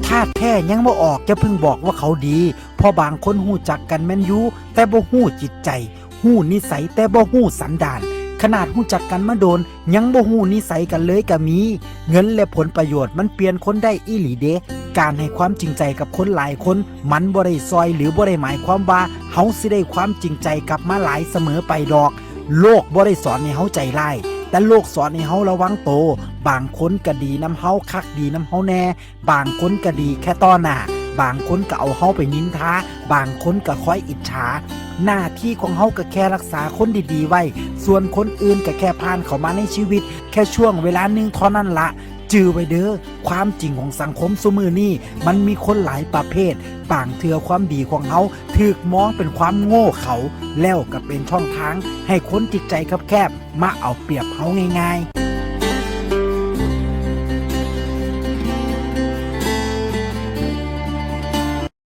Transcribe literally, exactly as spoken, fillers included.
ธาตุแท้ยังบ่ออก อย่าเพิ่งบอกว่าเขาดี เพราะบางคนฮู้จักกันแม่นอยู่ แต่บ่ฮู้จิตใจ ฮู้นิสัยแต่บ่ฮู้สันดาน ขนาดฮู้จักกันมาโดน ยังบ่ฮู้นิสัยกันเลยก็มี เงินและผลประโยชน์มันเปลี่ยนคนได้อีหลีเด้ การให้ความจริงใจกับคนหลายคน มันบ่ได้ซ่อยหรือบ่ได้หมายความว่าเฮาสิได้ความจริงใจกลับมาหลายเสมอไปดอก โลกบ่ได้สอนให้เฮาใจร้าย แต่โลกสอนให้เฮาระวังโต บางคนก็ดีนำเฮาคักดีนำเฮาแน่ บางคนก็ดีแค่ต่อหน้า บางคนก็เอาเฮาไปนินทา บางคนก็คอยอิจฉา หน้าที่ของเฮาก็แค่รักษาคนดีๆไว้ ส่วนคนอื่นก็แค่ผ่านเข้ามาในชีวิต แค่ช่วงเวลาหนึ่งเท่านั้นละ จื่อไว้เด้อ ความจริงของสังคมซุมื้อนี้ มันมีคนหลายประเภท บางเทื่อความดีของเฮาถูกมองเป็นความโง่เขลา แล้วก็เป็นช่องทางให้คนจิตใจคับแคบมาเอาเปรียบเฮาง่ายๆ